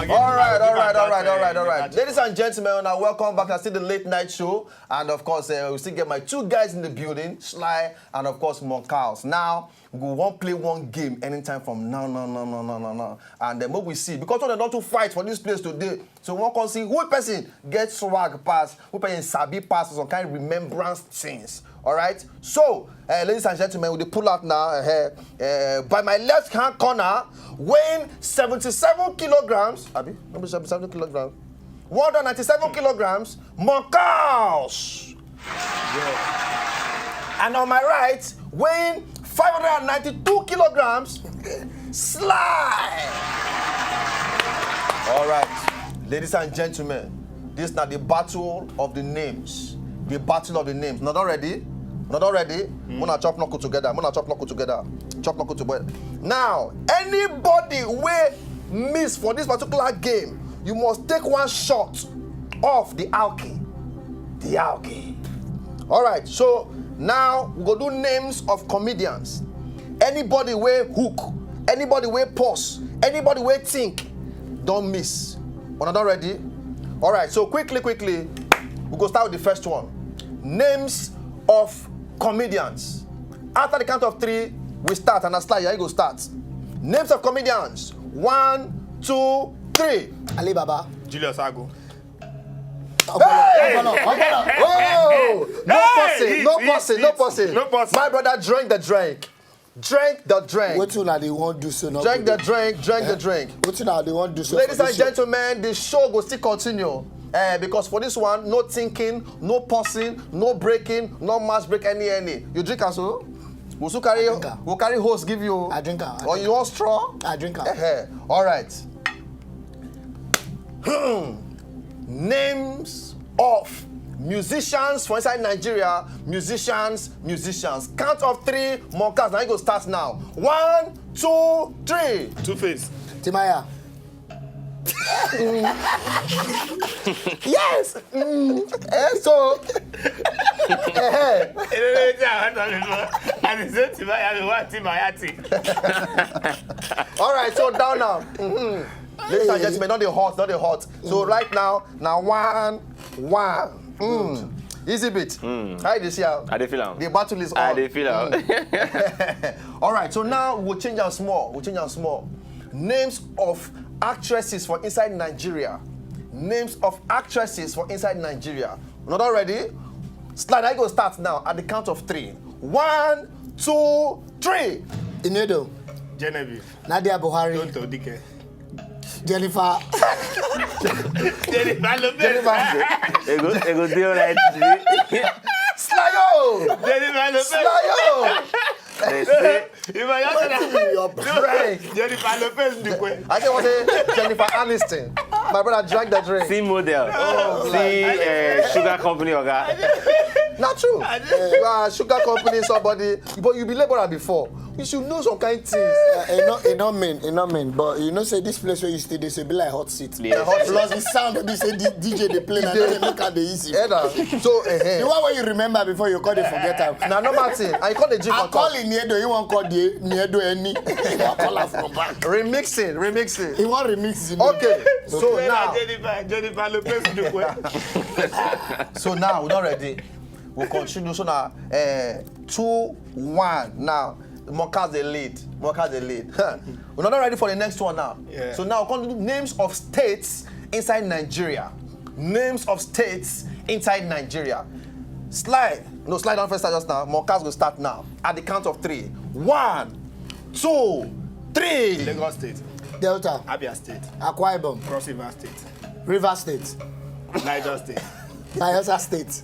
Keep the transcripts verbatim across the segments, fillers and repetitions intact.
All right, all right, all right, all right, all right. Ladies and gentlemen, now welcome back. I see the late night show, and of course, uh, we still get my two guys in the building, Sly and of course Monk House. Now we go one play one game anytime from now, now, now, now, now, now, now, and then what we see, because of the not to fight for this place today, so one can see who person get swag pass, who person sabi pass some kind of remembrance things. All right. So, uh, ladies and gentlemen, we dey pull out now. Uh, uh, by my left hand corner, weighing seventy-seven kilograms. Abi, no be seventy-seven kilograms. One hundred ninety-seven kilograms. Monk House. Yeah. And on my right, weighing five hundred ninety-two kilograms, Sly. All right, ladies and gentlemen, this now the battle of the names. The battle of the names. Not already? Not already? Mm. Muna chop knuckle together. Muna chop knuckle together. Chop knuckle together. Now, anybody wey miss for this particular game, you must take one shot of the alky. The alky. All right, so now we go do names of comedians. Anybody wey hook, anybody wey pause, anybody wey think, don't miss. Una don ready? All right, so quickly, quickly, we go start with the first one. Names of comedians. After the count of three, we start. And Asla, you go start. Names of comedians. One, two, three. Alibaba. Julius Agu. Hey! Ogbolo, Ogbolo. Oh! No Hey! Passing, no Hit, hit, passing, no hit. Passing. No passing. My brother drank the drink. Drink the drink. Wetin una dey wan do so? Drink the drink, drink the drink. Wetin una dey wan do so? Ladies and gentlemen, the show go still continue. Uh, because for this one, no thinking, no pausing, no breaking, no match break, any, any. You drink am so? We'll soon carry, we'll carry hose give you. I drink am. Or you want straw? I drink am. Uh-huh. All right. Names of musicians for inside Nigeria. Musicians, musicians. Count of three, Monk House. Now you go start now. One, two, three. Two Face. Timaya. Yes. Mm. Eh, so. Eh. I say Timaya, I want Timaya. All right, so down now. Mm-hmm. Ladies and gentlemen, not the hot, not the hot. So right now, now one, one. Mm. Easy bit. Mm. How you see how? I dey feel am. The battle is on. I dey feel am. Mm. All right, so now we'll change our small. We'll change our small. Names of actresses for inside Nigeria. Names of actresses for inside Nigeria. Not already? Slide, I go start now at the count of three. One, two, three. Inedo. Genevieve. Nadia Buhari. Tonto Dike. Jennifer. Jennifer Lopez. Jennifer. Ego, ego, dey alright. Slayo. Jennifer Lopez. Slayo. They say if I answer that, your prank. Jennifer Lopez Dikwe. I just want to say Jennifer Aniston. My brother drank the drink. See model. Oh, see uh, sugar company oga. Not true. You are a sugar company somebody, but you be laborer before. You should know some kind things. Uh, e no, e no mean, e no mean. But you know, say this place where you stay, they say be like hot seat. Yeah. Plus the sound that they say D- DJ they play, and they look at the easy. Yeah, nah. So uh, the one where you remember before you call, they forget am. Na normal thing. I call the G I for call talk. In Niedo, you won't call the Niedo any. You won't call her from back. Remixing, remixing. He want remix. Okay, so now Jennifer, Jennifer Lopez Dikwe. So now we don ready. We continue. So now, uh, two one now. Monk House dey lead. Monk House dey lead. Huh. We're not ready for the next one now. Yeah. So now, we come do names of states inside Nigeria. Names of states inside Nigeria. Slide. No, slide down first just now. Monk House will start now. At the count of three. One, two, three. Lagos State. Delta. Abia State. Akwa Ibom. Cross River State. River State. Niger State. Bayelsa State.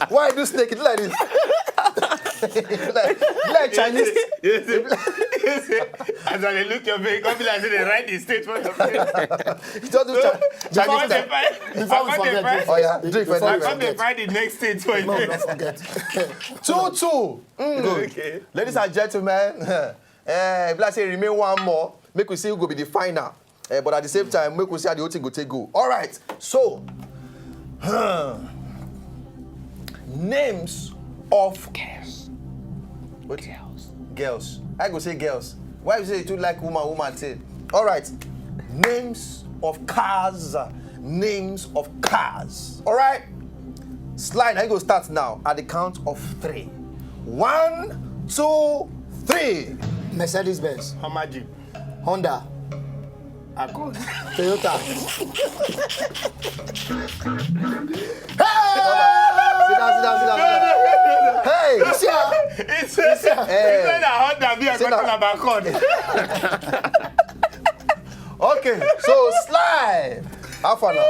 Why you do snake? It like this. Like, like Chinese. Yes, yes. As I dey look your face, come be like say they write the state for your face. You just do So, cha- before they find, Before we before they forget, find, Oh yeah, drink first. Before I Drink come first. dey find the next state for No, you. don't forget. Two two. Okay. Ladies and gentlemen, eh, if I say remain one more, make we see who go be the final. Eh, but at the same time, make we see how the whole thing go take go. All right. So, names of girls. What? Girls. Girls. I go say girls. Why you say you too like woman, woman thing? All right. Names of cars. Names of cars. All right. Slide. I go start now at the count of three. One, two, three. Mercedes Benz, Hummer Jeep. Honda, Accord. Toyota. Sit down, sit down, sit down, sit down. Hey! See, ah, It's it's Eh. it's a Honda be a Sit down. Accord. Okay, so slide. How far now?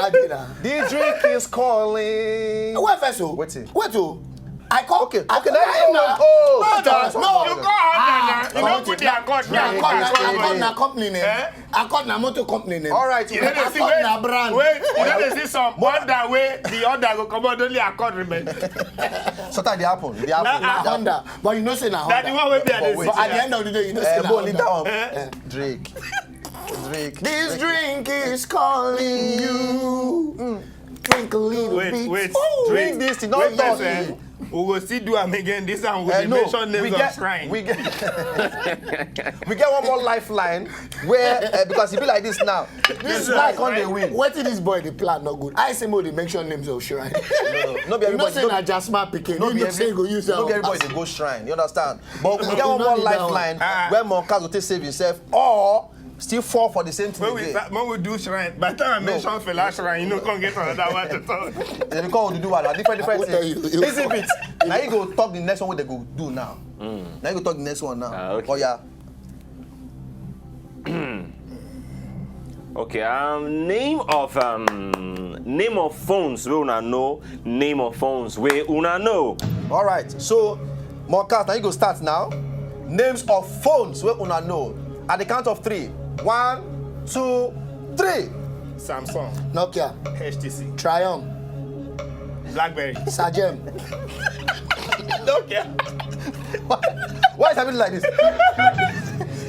Adina. The drink is calling. Wait first o. Wetin? Wait o. I call. Okay, I okay, call now you na. know. Oh, No, that's no. fine. You go Honda now. You Ah, no put the Accord. Na Accord na Accord. Accord na company name. Eh? Accord na motor company name. All right. You know they see Accord wait, na brand. Wait, you know they see some Honda wey the Honda go comot, only Accord remain. Sometimes they happen. They happen. Na Honda, but you know say na That the Honda. One wey be at But the wait. But at the end of the day, you know Eh, say na but only Honda. that one. Eh? Drink. Drink. This drink is calling you. Drink a little Wait, bit. wait. Ooh. Drink this thing, not Wait talk. first, eh? We go still do am again. This time we go Eh, dey no, mention we names of get, shrine. we get, we get one more lifeline where, eh, because e be like this now. This This guy is come dey fine. win. Wetin this boy dey plan no good. I say make we dey mention names of shrine. No, no, no be You know everybody. say No, na Jasmine pikin. no You be know every, say you go use no be am. Everybody dey go shrine. You understand? But we No, get one no more need that lifeline Ah. where Monkas go take save himself or still fall for the same thing When we again. start, when we do shrine, by the time I mention Fela shrine, you know, come get another one to talk. They dey call Oduduwa na different different I go tell things. you, you Easy beat. Now you go talk the next one wey they go do now. Now you go talk the next one now. Ah, okay. Oh yeah. Okay, um, name of um, name of phones wey una know, name of phones wey una know. All right. So, Monkas, now you go start now. Names of phones wey una know. At the count of three. One, two, three. Samsung, Nokia, H T C, Triumph, BlackBerry. Sagem. Nokia. Why is it happening like this?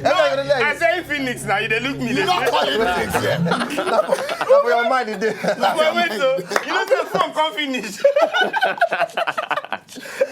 Everybody I like this. Say Infinix now. You dey look me. You dey don't say- call it things here. Na for your mind e dey. Wait, wait, so you know say phone come finish.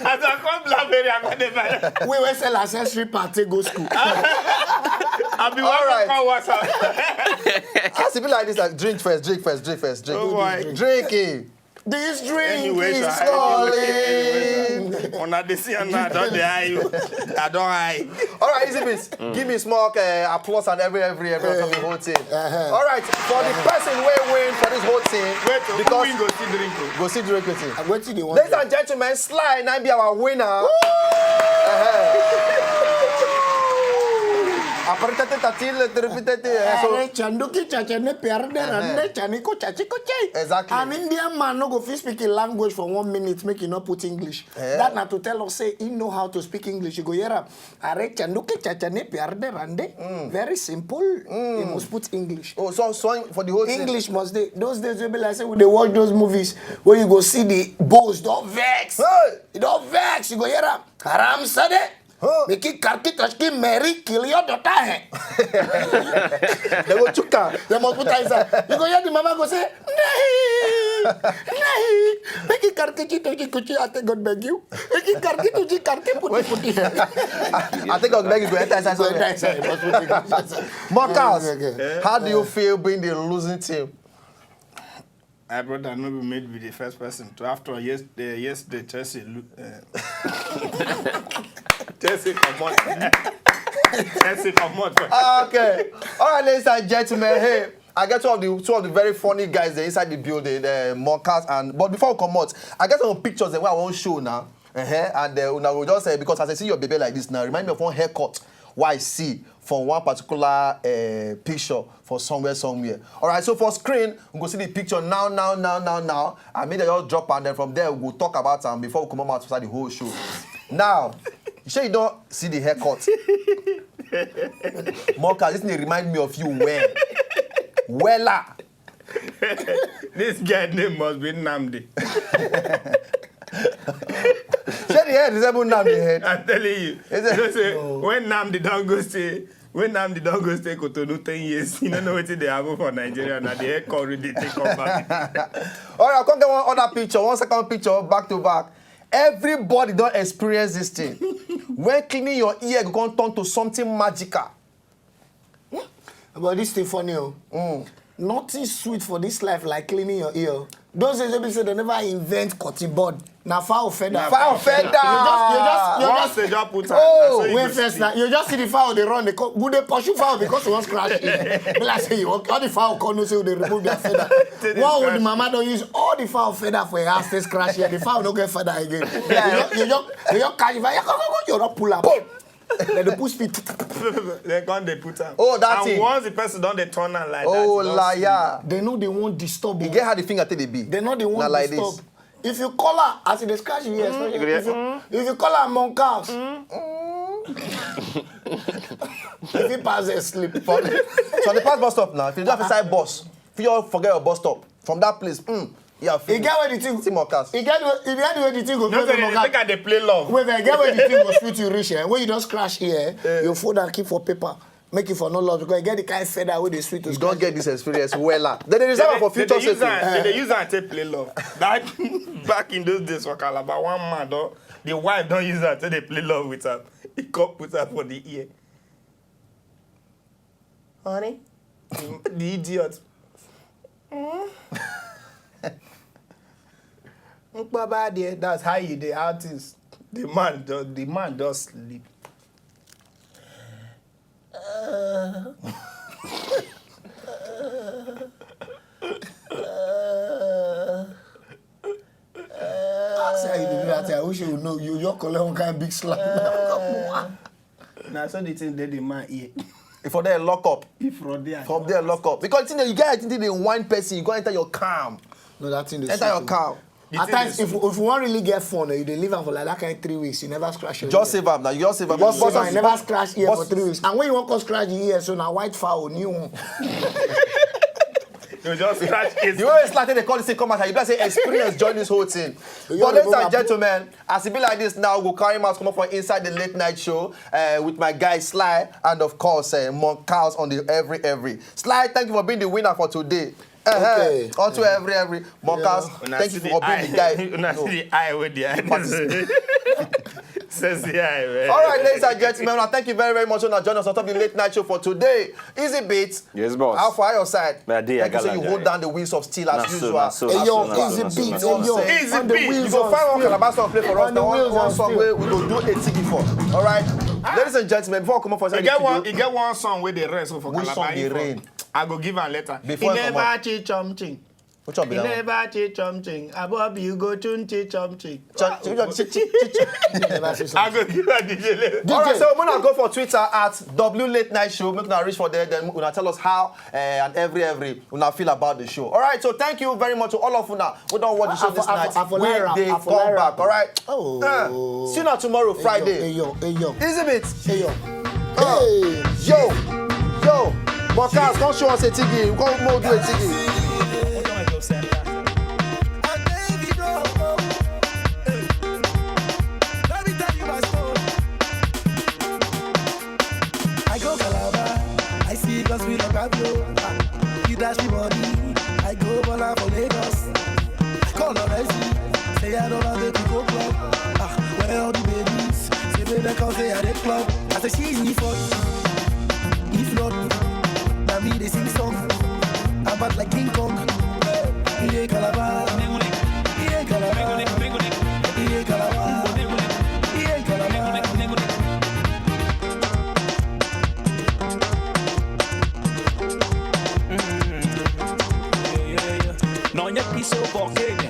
As I come BlackBerry, I come dey buy. We wey sell accessory part take go school. I be All right. One call WhatsApp. As e be like this, like, drink first, drink first, drink first, drink. Oh boy. Drink it. This drink Anyway, is sha, calling. Anyway, sha. Una dey see am now, I don dey eye you. I don eye. All right, easy beats. Give me small uh, applause and every every every of the whole thing. Uh-huh. All right, for the person wey win for this whole thing, Wait, who because win go still drink o? Go see drink wetin. Wetin dey want? Ladies and gentlemen, Sly na be our winner. Uh-huh. Aparitete tatil, tripitete, eh, so Eh, chanduki chacha ne piarde rande chaniko chachiko chai. Exactly. An Indian man no go fit speak a language for one minute make he no put English. Eh. That na to tell us say he know how to speak English. You go hear am. Are chanduki chacha ne piarde rande. Very simple. He must put English. Oh, so so for the whole thing. English must dey. Those days wey be like say we dey watch those movies where you go see the boss don vex. Hey! You don vex. You go hear am. Haram sade. Huh? Meki karki tashki Mary kill your daughter. Hey. They go chuka. They must put her inside. You go hear the mama go say, "Nahi, nahi. Meki karki chi tochi kuchi. I take God beg you. Meki karki tuji karki puti puti." I think I'll beg you go enter inside So somewhere. that's why you must put it inside. Marcus, Okay, okay. How do you feel being the losing team? My brother no be made be the first person to after yesterday, yesterday Chelsea lo- uh, Chelsea comot. Chelsea comot. Okay. All right, ladies and gentlemen. Hey, I get two of the two of the very funny guys there inside the building, uh, Marcus and but before we come out, I get some pictures that I want to show now. Uh-huh. And uh, una go just say because as I see your baby like this now, remind me of one haircut why I see for one particular uh, picture for somewhere somewhere. All right, so for screen, we go see the picture now, now, now, now, now. I mean, they just drop and then from there we go talk about am before we come out for the whole show. Now, you sure you don't see the haircut? Mocha, this thing dey remind me of you well. Wella. This guy name must be Nnamdi. Shey the head resemble Nnamdi head? I'm telling you. Is it? You know say when Nnamdi don go stay, when Nnamdi don go stay Cotonou ten years, you don't know wetin dey happen for Nigeria. Now the head curry dey take come back. All right, come get one other picture, one second picture, back to back. Everybody don experience this thing. When cleaning your ear go come turn to something magical. But this thing funny o. Nothing sweet for this life like cleaning your ear. Those days wey be say they never invent cotton bud. Na fowl feather. Fowl feather. You just, you just, you Once just they just put am, Oh, na so you When go first see. Now you just see the fowl dey run, they come, go dey pursue fowl because you wan scratch it. Be like say you all the fowl come know say you dey remove their feather. Take the One old scratch. Mama don use all the fowl feather for her house take scratch here. The fowl no get feather again. You just, you just, you just catch the fowl, you just, you just pull am. Then they push feet. They come dey put am. Oh, that and thing. Once the person don dey turn am like Oh, that, you don la see. Yeah. They know they want disturb. You get how the finger take dey be. They know they Na want like disturb. This. If you call her as they scratch you, yes, if, you, if you call her Monkas, if you pass and sleep. So the pass bus stop now. If you don't have inside bus, if you all forget your bus stop from that place, mm, yeah, You get where the thing. See Mochas. You get where, you get where the thing go. No, Wait, say wait, they think I dey play love. wait, wait, get where the thing go sweet you reach. Eh? When you don't scratch here, your phone and keep for paper. Make it for no love because you get the kind feather wey dey sweet. You don't get this experience well. Then they reserve They, for they, future they use sake. am, they, they use am take play love. That back in those days for Calabar, one man don, the wife don use am take dey play love with am. He come put am for the ear. Honey, the, the idiot. Nkpaba there, that's how you dey how things. The man just, the man just sleep. Ask how you dey do that thing. I wish you know. You just collect one kind big slap. Na so the thing dey the man ear. If for there lock up. If from there. From there lock up. Because you know you get I think they wine person, you go enter your calm. No, that thing dey Enter sweet your o. calm. At times, if, if you wan really get fun, eh, you dey leave am for like that kind three weeks. You never scratch your Just ear. Save am now. You just save am. You But, but, save am, you never scratch ear for but- three weeks. And when you wan come scratch the ear, so na white fowl, new one. You just scratch it. The way it's like they call this thing come out, you better say experience join this whole thing. You But gotta ladies go and back. Gentlemen, as it be like this now, we'll carry him out, come up for inside the late night show uh, with my guy Sly and of course uh, Monk Cows on the every every. Sly, thank you for being the winner for today. Uh-huh. Okay. On to every every. Monk Cows, Una thank see you the for being eye. the guy. Una No. See the eye with the eye. Says the eye, man. All right, ladies and gentlemen, I thank you very, very much. Una join us on top of the late night show for today. Easy Beats. Yes, boss. How far your side? My dear, Thank you, so you Galaga. Hold down the wheels of steel as Na so, usual. na so, Hey, na yo, so, na so, Easy na so, Beats, na so, hey, yo, na so. Easy on the Beats. You wheels go of find one steel. Calabar song play for us. On the Now one, wheels one of song steel. Where we go do a tiki for. All right, ladies and gentlemen, before I come up for You inside get the one, studio, you get one song where they rest for Which Calabar song dey Info. Rain? I go give am later. Before He I never comot. Cheat something. Which one be He that one? Never cheat something. Above you go tune cheat something. Ch- ch- ch- ch- ch- You never see I something. Go give am D J Leo. All right, so when I go for Twitter at W Late Night Show, make una reach for there, then una tell us how uh, and every every una feel about the show. All right, so thank you very much to all of una who don't watch the show I this for- I night. for- I for We lie rap, dey I for come lie back. rap. All right. Oh. Uh, see you now tomorrow, Hey, Friday. yo, hey, yo, hey, yo. Easy Beats. Hey, yo. Uh, yo, yo, Mochas, come show us a tiki. Come more do a tiki. I go Calabar, I see girls with a Pablo. Ah, you dash me money, I go baller for Lagos. I call already, say I don't have to go club. Ah, where all the babies? Say baby, come say I dey club. I say she's me for if not, now me they sing song. I'm bad like King Kong. Yeah, Calabar. Yeah, Calabar. Yeah, Calabar. Yeah, Calabar. No nye piso bokene.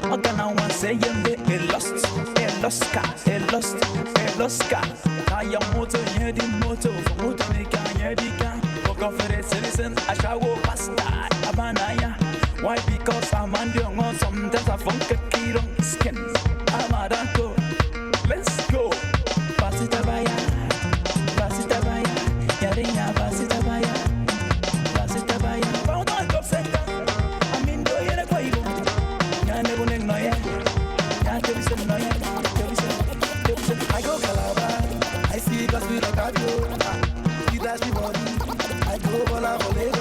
Magana wan say yende e lost, e lost ka, e lost, e lost ka. Kaya moto yedi moto, moto ni ka yedi ka. Boko fere citizen, ashawo bastard, abanaya. Why? Because I'm on the sometimes I funk a kid on skin. I'm a danko. Let's go. Pass it a buyer, pass it a buyer. Sweet like Fabio. If that's the money, I go ball out for Lagos.